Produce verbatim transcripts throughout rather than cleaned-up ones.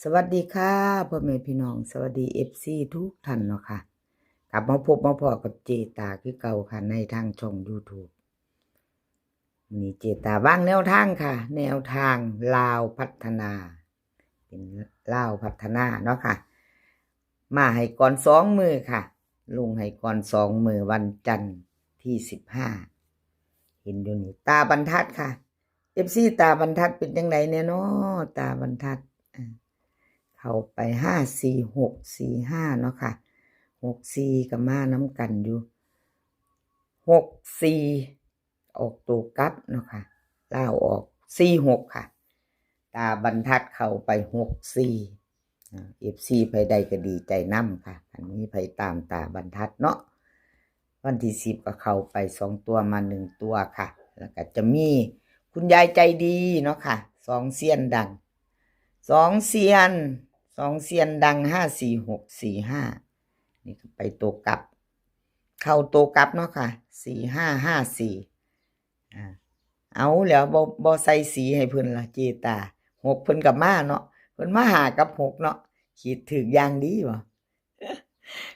สวัสดีค่ะ พ่อแม่พี่น้อง สวัสดี เอฟซี ทุกท่านเนาะค่ะ กลับมาพบมาพ้อกับเจตาคือเก่าค่ะ ในทางช่อง YouTube มื้อนี้เจตาวางแนวทางค่ะ แนวทางลาวพัฒนา เป็นลาวพัฒนาเนาะค่ะ มาให้ก่อนสองมื้อค่ะ ลงให้ก่อนสองมื้อ วันจันทร์ที่สิบห้า เห็นอยู่นี่ ตาบรรทัดค่ะ เอฟซี ตาบรรทัดเป็นจังไดแน่น้อ ตาบรรทัด อ่า เข้าไป ห้าสี่หกสี่ห้า เนาะค่ะ หกสี่ ก็มานำกันอยู่ หกสี่ ออกตัวกลับเนาะค่ะ ลาวออก สี่หก ค่ะ ตาบรรทัดเข้าไป หกสี่ อ่า เอฟซี ไผได้ก็ดีใจนำค่ะ อันนี้ไผตามตาบรรทัดเนาะ วันที่สิบก็เข้าไปสองตัวมาหนึ่งตัวค่ะ แล้วก็จะมีคุณยายใจดีเนาะค่ะ สองเซียนดัง สองเซียน สองเซียนดัง ห้าสี่หกสี่ห้า นี่ก็ไปตัวกลับ เข้าตัวกลับเนาะค่ะ สี่ห้าห้าสี่ อ่า เอาแล้วบ่ บ่ใส่สีให้เพิ่นล่ะเจตา หก เพิ่นก็มาเนาะ เพิ่นมาห้ากับหกเนาะ ขีดถืกอย่างดีบ่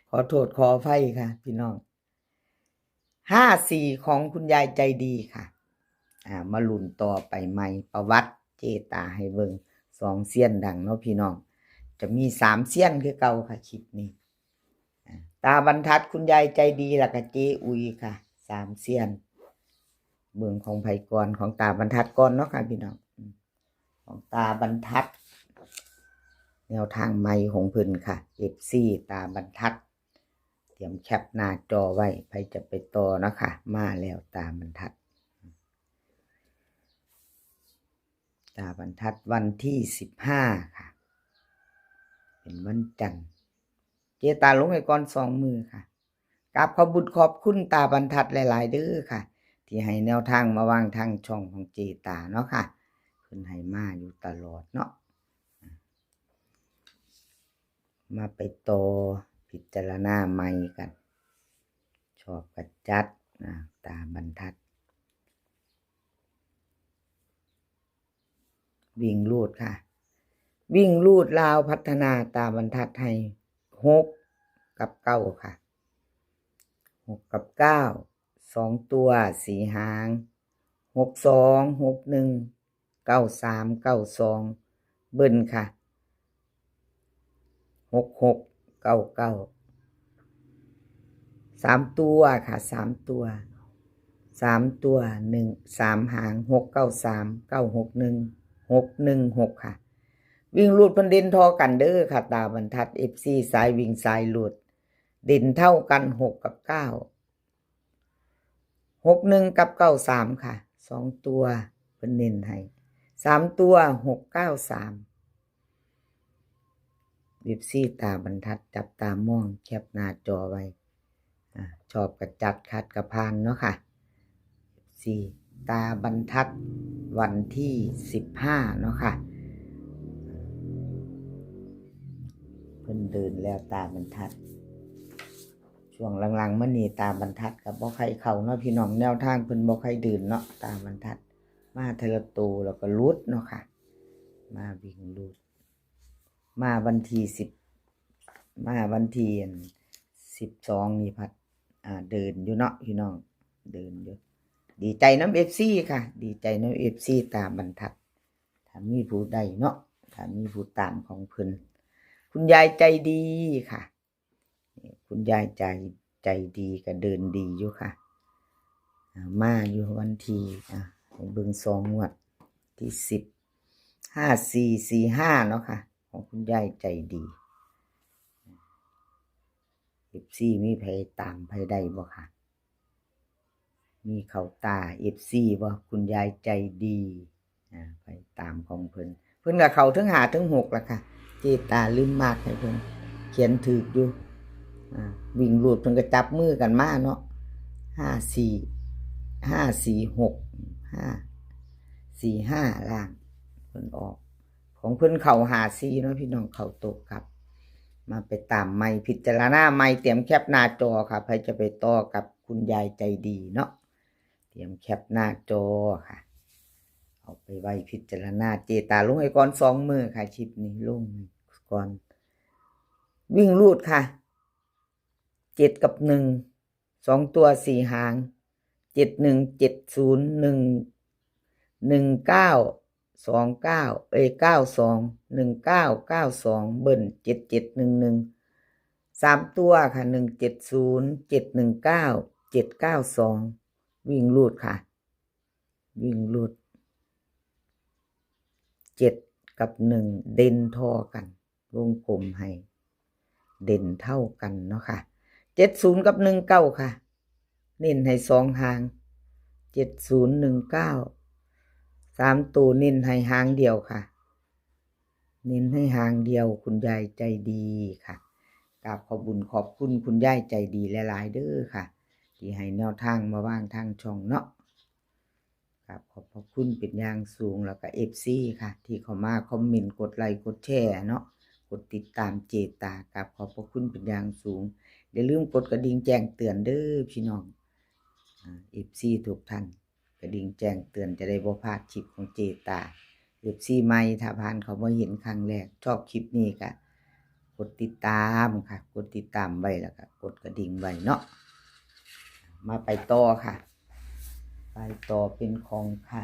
ขอโทษขออภัยค่ะ พี่น้อง ห้าสี่ ของคุณยายใจดีค่ะ อ่า มาลุ้นต่อไปใหม่ ประวัติเจตาให้เบิ่ง สองเซียนดังเนาะพี่น้อง จะมีสามเซียนคือเก่าค่ะ คลิปนี้ อ่า ตาบรรทัดคุณยายใจดี แล้วก็เจอุยค่ะ สามเซียน เบิ่งของไผก่อน ของตาบรรทัดก่อนเนาะค่ะพี่น้อง อืม ของตาบรรทัด แนวทางใหม่ของเพิ่นค่ะ เอฟซี ตาบรรทัด เตรียมแคปหน้าจอไว้ ไผจะไปต่อเนาะค่ะ มาแล้วตาบรรทัด ตาบรรทัดวันที่สิบห้าค่ะ เป็นวันจันทร์ เจตาลงให้ก่อนสองมื้อค่ะ กราบขอบบุญขอบคุณตาบรรทัดหลายๆเด้อค่ะ ที่ให้แนวทางมาวางทางช่องของเจตาเนาะค่ะ เพิ่นให้มาอยู่ตลอดเนาะ มาไปต่อพิจารณาใหม่กัน ชอบกะจัดนะ ตาบรรทัด วิ่งรูดค่ะ วิ่งรูดลาวพัฒนา ตาบรรทัดให้ หก กับ เก้า ค่ะ หก กับ เก้า สองตัว สี่ หาง หกสอง หกหนึ่ง เก้าสาม เก้าสอง เบิ้ลค่ะ หกหก เก้าเก้า สามตัวค่ะ สามตัว สามตัว หนึ่ง สาม หาง หกเก้าสาม เก้าหกหนึ่ง หกหนึ่งหก ค่ะ วิ่งรูดเพิ่นเด่นท่อกันเด้อค่ะ ตาบรรทัด เอฟซี สายวิ่งสายรูด เด่นเท่ากัน หก กับ เก้า หกหนึ่ง กับ เก้าสาม ค่ะ สองตัว เพิ่นเน้นให้ สามตัว หกเก้าสาม เอฟซี ตาบรรทัด จับตามอง แคปหน้าจอไว้ อ่า ชอบกะจัด ขัดกะผ่านเนาะค่ะ เอฟซี ตาบรรทัด วันที่สิบห้าเนาะค่ะ เพิ่นเดินแล้วตาบรรทัด ช่วงหลังๆมานี่ตาบรรทัดก็บ่ค่อยเข้าเนาะพี่น้อง แนวทางเพิ่นบ่ค่อยเดินเนาะ ตาบรรทัด มาเทื่อละโตแล้วก็หลุดเนาะค่ะ มาวิ่งหลุด มาวันที่สิบ มาวันที่ อัน สิบสอง นี่พัด อ่า เดินอยู่เนาะพี่น้อง เดินอยู่ ดีใจนำ เอฟซี ค่ะ ดีใจนำ เอฟซี ตาบรรทัด ถ้ามีผู้ได้เนาะ ถ้ามีผู้ตามของเพิ่น คุณยายใจดีค่ะ นี่คุณยายใจ ใจดีก็เดินดีอยู่ค่ะ อ่า มาอยู่วันที่ อ่า ให้เบิ่งสองงวด ที่สิบ ห้าสี่สี่ห้า เนาะค่ะ ของคุณยายใจดี เอฟซี มีไผตามไผได้บ่คะ มีเข้าตา เอฟซี บ่ คุณยายใจดี อ่า ไปตามของเพิ่น เพิ่นก็เข้าทั้งห้าทั้งหกล่ะค่ะ เจตาลืมมาร์คให้เพิ่น เขียนถูกอยู่ อ่า วิ่งรูดเพิ่นก็จับมือกันมาเนาะ ห้าสี่ ห้าสี่หก ห้าสี่ห้า ล่าง เพิ่นออก ของเพิ่นเข้าห้าสี่เนาะพี่น้อง เข้าโตกลับ มาไปตามใหม่ พิจารณาใหม่ เตรียมแคปหน้าจอค่ะ ไผจะไปต่อกับคุณยายใจดีเนาะ เตรียมแคปหน้าจอค่ะ เอาไป ไว้พิจารณา เจตาลงให้ก่อนสองมื้อค่ะ คลิปนี้ลงก่อน วิ่งรูดค่ะ เจ็ดกับหนึ่ง สองตัวสี่หาง เจ็ดหนึ่ง เจ็ดศูนย์ หนึ่ง หนึ่งเก้า สองเก้า เอ้ย เก้าสอง หนึ่งเก้า เก้าสอง เบิ้ล เจ็ดเจ็ดหนึ่งหนึ่ง สามตัวค่ะ หนึ่งเจ็ดศูนย์ เจ็ดหนึ่งเก้า เจ็ดเก้าสอง วิ่งรูดค่ะ วิ่งรูด เจ็ดกับหนึ่ง เด่นท่อกัน วงกลมให้ เด่นเท่ากันเนาะค่ะ เจ็ดศูนย์กับหนึ่งเก้าค่ะ เน้นให้สองหาง เจ็ดศูนย์ หนึ่งเก้า สามตัวเน้นให้หางเดียวค่ะ เน้นให้หางเดียว คุณยายใจดีค่ะ กราบขอบบุญขอบคุณคุณยายใจดีหลายๆเด้อค่ะ ที่ให้แนวทางมาวางทางช่องเนาะ กราบขอบพระคุณเป็นอย่างสูง แล้วก็ เอฟซี ค่ะ ที่เข้ามาคอมเมนต์ กดไลค์ กดแชร์เนาะ กดติดตามเจตา กราบขอบพระคุณเป็นอย่างสูง อย่าลืมกดกระดิ่งแจ้งเตือนเด้อพี่น้อง อ่า เอฟซี ทุกท่าน กระดิ่งแจ้งเตือนจะได้บ่พลาดคลิปของเจตา เอฟซี ใหม่ ถ้าผ่านเข้ามาเห็นครั้งแรก ชอบคลิปนี้ก็กดติดตามค่ะ กดติดตามไว้แล้วก็กดกระดิ่งไว้เนาะ มาไปต่อค่ะ ไปต่อเป็นของใคร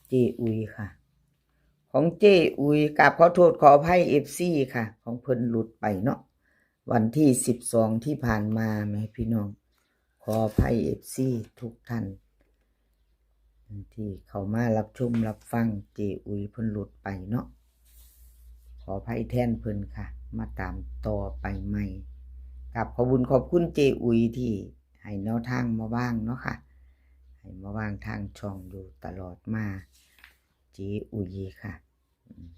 เจอุ๋ยค่ะ ของเจอุ๋ย กราบขอโทษขออภัย เอฟซี ค่ะ ของเพิ่นหลุดไปเนาะ วันที่สิบสองที่ผ่านมาแม่พี่น้อง ขออภัย เอฟซี ทุกท่าน ที่เข้ามารับชมรับฟัง เจอุ๋ยเพิ่นหลุดไปเนาะ ขออภัยแทนเพิ่นค่ะ มาตามต่อไปใหม่ กราบขอบบุญขอบคุณเจอุ๋ยที่ให้แนวทางมาวางเนาะค่ะ ให้มาวางทางช่องอยู่ตลอดมา เจอุ๋ยค่ะ อืม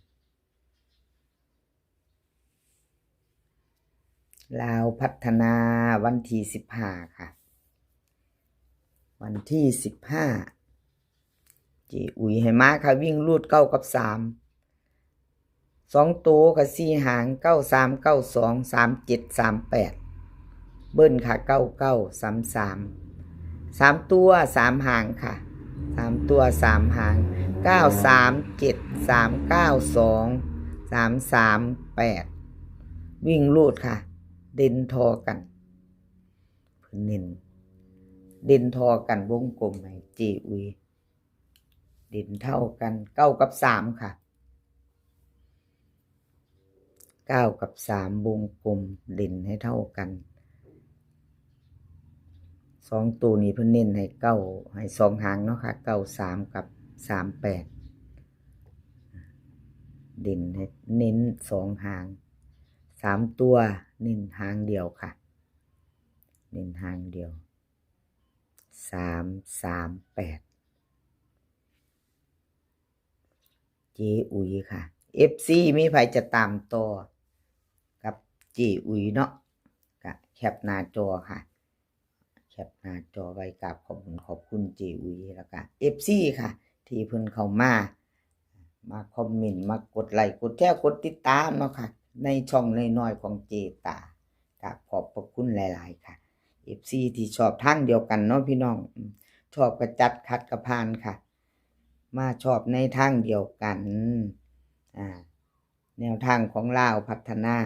ลาวพัฒนา วันที่สิบห้าค่ะ วันที่สิบห้า เจอุ๋ยให้มาค่ะ วิ่งรูดเก้ากับสาม สองตัวกับสี่หาง เก้าสาม เก้าสอง สามเจ็ด สามแปด เบิ้ลค่ะ เก้าเก้า สามสาม สามตัวสามหางค่ะ สามตัวสามหาง เก้าสามเจ็ด สามเก้าสอง สามสามแปด วิ่งรูดค่ะ เด่นท่อกัน เพิ่นเน้น เด่นท่อกัน วงกลมให้เจอุ๋ย เด่นเท่ากัน เก้ากับสามค่ะ เก้ากับสาม วงกลมเด่นให้เท่ากัน สองตัวนี้เพิ่นเน้นให้เก้า ให้สองหางเนาะค่ะ เก้าสาม กับ สามแปด เด่นให้เน้นสองหาง สามตัวเน้นหางเดียวค่ะ เน้นหางเดียว สามสามแปด เจอุ๋ยค่ะ เอฟซี มีใครจะตามต่อกับเจอุ๋ยเนาะ ก็แคปหน้าจอค่ะ แคปหน้าจอไว้ กราบขอบคุณขอบคุณเจอุ๋ย แล้วก็ เอฟซี ค่ะ ที่เพิ่นเข้ามา มาคอมเมนต์ มากดไลค์ กดแชร์ กดติดตามเนาะค่ะ ในช่องน้อยๆของเจตา กราบขอบพระคุณหลายๆค่ะ เอฟซี ที่ชอบทางเดียวกันเนาะพี่น้อง อืม ชอบกะจัด ขัดกะผ่านค่ะ มาชอบในทางเดียวกัน อ่า แนวทางของลาวพัฒนา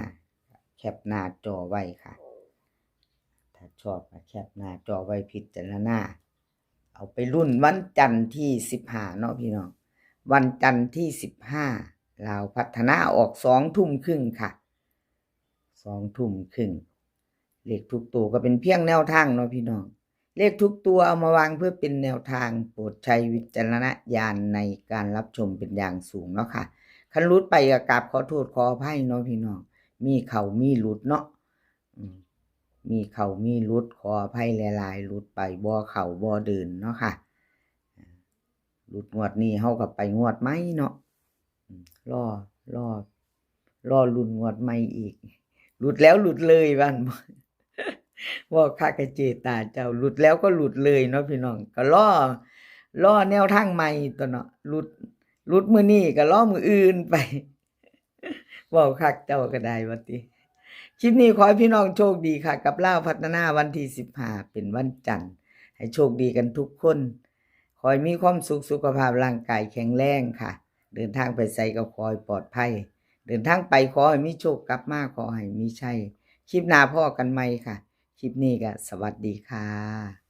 แคปหน้าจอไว้ค่ะ ถ้าชอบก็แคปหน้าจอไว้พิจารณา เอาไปลุ้นวันจันทร์ที่สิบห้าเนาะพี่น้อง วันจันทร์ที่สิบห้า ลาวพัฒนาออกสองทุ่มครึ่งค่ะ สองทุ่มครึ่ง เลขทุกตัวก็เป็นเพียงแนวทางเนาะพี่น้อง เลขทุกตัวเอามาวางเพื่อเป็นแนวทาง โปรดใช้วิจารณญาณในการรับชมเป็นอย่างสูงเนาะค่ะ คันหลุดไปก็กราบขอโทษขออภัยเนาะพี่น้อง มีเข้ามีหลุดเนาะ อืม มีเข้ามีหลุด ขออภัยหลายๆ หลุดไปบ่เข้าบ่เดินเนาะค่ะ หลุดงวดนี้ เฮาก็ไปงวดใหม่เนาะ อืม รอ รอ รอลุ้นงวดใหม่อีก หลุดแล้วหลุดเลยว่าซั่นบ่ เว้าคักกับเจตาเจ้า หลุดแล้วก็หลุดเลยเนาะพี่น้อง ก็รอ รอแนวทางใหม่ตั๊วเนาะ หลุด หลุดมื้อนี้ก็รอมื้ออื่นไป เว้าคักเจ้าก็ได้ว่าติ คลิปนี้ขอให้พี่น้องโชคดีค่ะ กับลาวพัฒนาวันที่สิบห้า เป็นวันจันทร์ ให้โชคดีกันทุกคน ขอให้มีความสุข สุขภาพร่างกายแข็งแรงค่ะ เดินทางไปไสก็ขอให้ปลอดภัย เดินทางไปขอให้มีโชค กลับมาขอให้มีชัย คลิปหน้าพ้อกันใหม่ค่ะ คลิปนี้ก็สวัสดีค่ะ